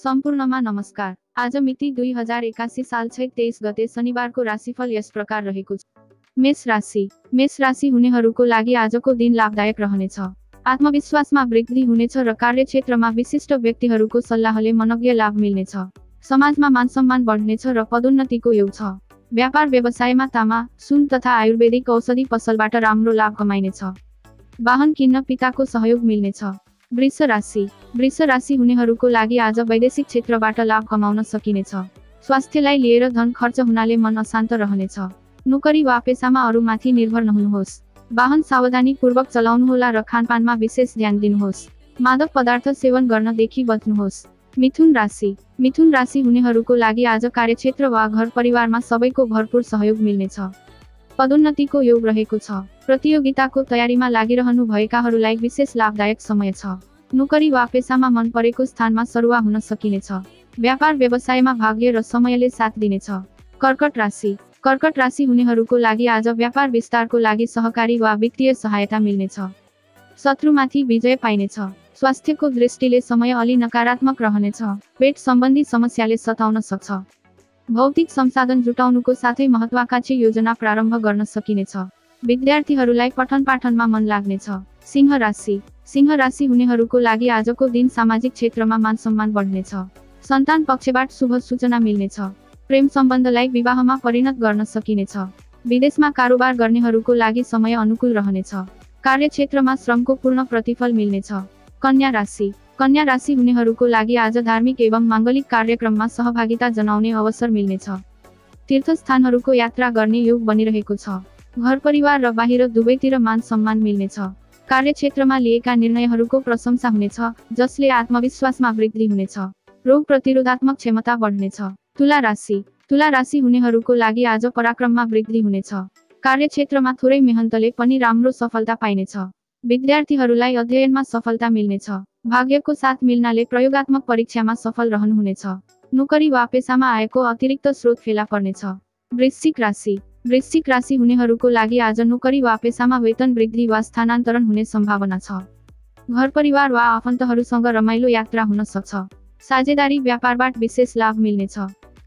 सम्पूर्णमा नमस्कार। आज मिति 2081 साल चैत 23 गते शनिबारको राशिफल यस प्रकार रहेको छ। मेष राशि। मेष राशि हुनेहरूको लागि आजको दिन लाभदायक रहनेछ। आत्मविश्वासमा वृद्धि हुनेछ र कार्यक्षेत्रमा विशिष्ट व्यक्तिहरूको सल्लाहले मनज्ञ लाभ मिल्नेछ। समाजमा मानसम्मान बढ्नेछ र पदोन्नतिको योग छ। व्यापार व्यवसायमा तामा, सुन तथा आयुर्वेदिक औषधि पसलबाट राम्रो लाभ कमाइनेछ। वाहन किन्न पिताको सहयोग मिल्नेछ। वृष राशि। वृष राशि हुनेहरूको लागि आज वैदेशिक क्षेत्रबाट लाभ कमाउन सकिनेछ। स्वास्थ्यलाई लिएर धन खर्च हुनाले मन अशान्त रहनेछ। नोकरी वा पेसामा अरूमाथि निर्भर नहुनुहोस्। वाहन सावधानीपूर्वक चलाउनुहोला र खानपानमा विशेष ध्यान दिनुहोस्। मादक पदार्थ सेवन गर्नदेखि बच्नुहोस्। मिथुन राशि। मिथुन राशि हुनेहरूको लागि आज कार्यक्षेत्र वा घर परिवारमा सबैको भरपूर सहयोग मिल्नेछ। पदोन्नतिको योग रहेको छ। प्रतियोगिताको तयारीमा लागिरहनु भएकाहरूलाई विशेष लाभदायक समय छ। नोकरी वा पेसामा मन परेको स्थानमा सरुवा हुन सकिनेछ। व्यापार व्यवसायमा भाग्य र समयले साथ दिनेछ। कर्कट राशि। कर्कट राशि हुनेहरूको लागि आज व्यापार विस्तारको लागि सहकारी वा वित्तीय सहायता मिल्नेछ। शत्रुमाथि विजय पाइनेछ। स्वास्थ्यको दृष्टिले समय अलि नकारात्मक रहनेछ। पेट सम्बन्धी समस्याले सताउन सक्छ। भौतिक संसाधन जुटाउनुको साथै महत्त्वाकांक्षी योजना प्रारम्भ गर्न सकिनेछ। विद्यार्थीहरूलाई पठन पाठनमा मन लाग्नेछ। सिंह राशि। सिंह राशि हुनेहरूको लागि आजको दिन सामाजिक क्षेत्रमा मान सम्मान बढ्नेछ। सन्तान पक्षबाट शुभ सूचना मिल्नेछ। प्रेम सम्बन्धलाई विवाहमा परिणत गर्न सकिनेछ। विदेशमा कारोबार गर्नेहरूको लागि समय अनुकूल रहनेछ। कार्यक्षेत्रमा श्रमको पूर्ण प्रतिफल मिल्नेछ। कन्या राशि। कन्या राशि हुनेहरूको लागि आज धार्मिक एवं माङ्गलिक कार्यक्रममा सहभागिता जनाउने अवसर मिल्नेछ। तीर्थस्थानहरूको यात्रा गर्ने योग बनिरहेको छ। घर परिवार र बाहिर दुवैतिर मान सम्मान मिल्नेछ। कार्यक्षेत्रमा लिएका निर्णयहरूको प्रशंसा हुनेछ, जसले आत्मविश्वासमा वृद्धि हुनेछ। रोग प्रतिरोधात्मक क्षमता बढ्नेछ। तुला राशि। तुला राशि हुनेहरूको लागि आज पराक्रममा वृद्धि हुनेछ। कार्यक्षेत्रमा थोरै मेहनतले पनि राम्रो सफलता पाइनेछ। विद्यार्थीहरूलाई अध्ययनमा सफलता मिल्नेछ। भाग्यको साथ मिल्नाले प्रयोगात्मक परीक्षामा सफल रहनुहुनेछ। नोकरी वा पेसामा आएको अतिरिक्त स्रोत फेला पर्नेछ। वृश्चिक राशि। वृश्चिक राशि हुनेहरूको लागि आज नोकरी वा पेसामा वेतन वृद्धि वा स्थानान्तरण हुने सम्भावना छ। घर परिवार वा आफन्तहरूसँग रमाइलो यात्रा हुन सक्छ। साझेदारी व्यापारबाट विशेष लाभ मिल्नेछ।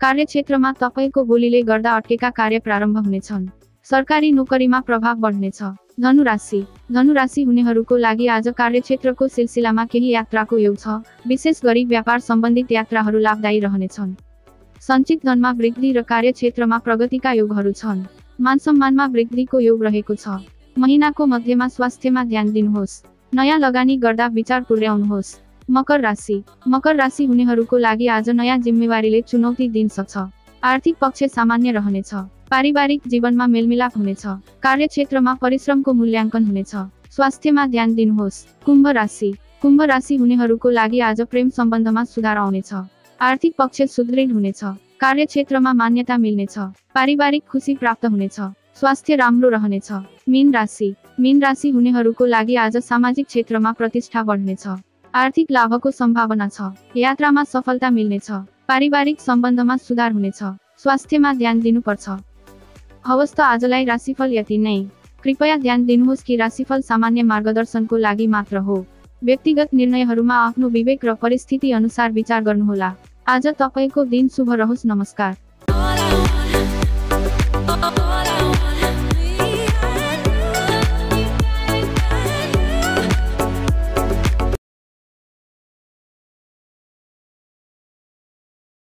कार्यक्षेत्रमा तपाईँको बोलीले गर्दा अड्केका कार्य प्रारम्भ हुनेछन्। सरकारी नोकरीमा प्रभाव बढ्नेछ। धनुराशि। धनुराशि हुनेहरूको लागि आज कार्यक्षेत्रको सिलसिलामा केही यात्राको योग छ। विशेष गरी व्यापार सम्बन्धित यात्राहरू लाभदायी रहनेछन्। सञ्चित धनमा वृद्धि र कार्यक्षेत्रमा प्रगतिका योगहरू छन्। मानसम्मानमा वृद्धिको योग रहेको छ। महिनाको मध्यमा स्वास्थ्यमा ध्यान दिनुहोस्। नयाँ लगानी गर्दा विचार पुर्याउनुहोस्। मकर राशि। मकर राशि हुनेहरूको लागि आज नयाँ जिम्मेवारीले चुनौती दिन सक्छ। आर्थिक पक्ष सामान्य रहनेछ। पारिवारिक जीवनमा मेलमिलाप हुनेछ। कार्यक्षेत्रमा परिश्रमको मूल्याङ्कन हुनेछ। स्वास्थ्यमा ध्यान दिनुहोस्। कुम्भ राशि। कुम्भ राशि हुनेहरूको लागि आज प्रेम सम्बन्धमा सुधार आउनेछ। आर्थिक पक्ष सुदृढ हुनेछ। कार्यक्षेत्रमा मान्यता मिल्नेछ। पारिवारिक खुसी प्राप्त हुनेछ। स्वास्थ्य राम्रो रहनेछ। मीन राशि। मीन राशि हुनेहरूको लागि आज सामाजिक क्षेत्रमा प्रतिष्ठा बढ्नेछ। आर्थिक लाभको सम्भावना छ। यात्रामा सफलता मिल्नेछ। पारिवारिक सम्बन्धमा सुधार हुनेछ। स्वास्थ्यमा ध्यान दिनुपर्छ। हवस् त आजलाई राशिफल यति नै। कृपया ध्यान दिनुहोस् कि राशिफल सामान्य मार्गदर्शनको लागि मात्र हो। व्यक्तिगत निर्णयहरूमा आफ्नो विवेक र परिस्थिति अनुसार विचार गर्नुहोला। आज तपाईको दिन शुभ रहोस्। नमस्कार।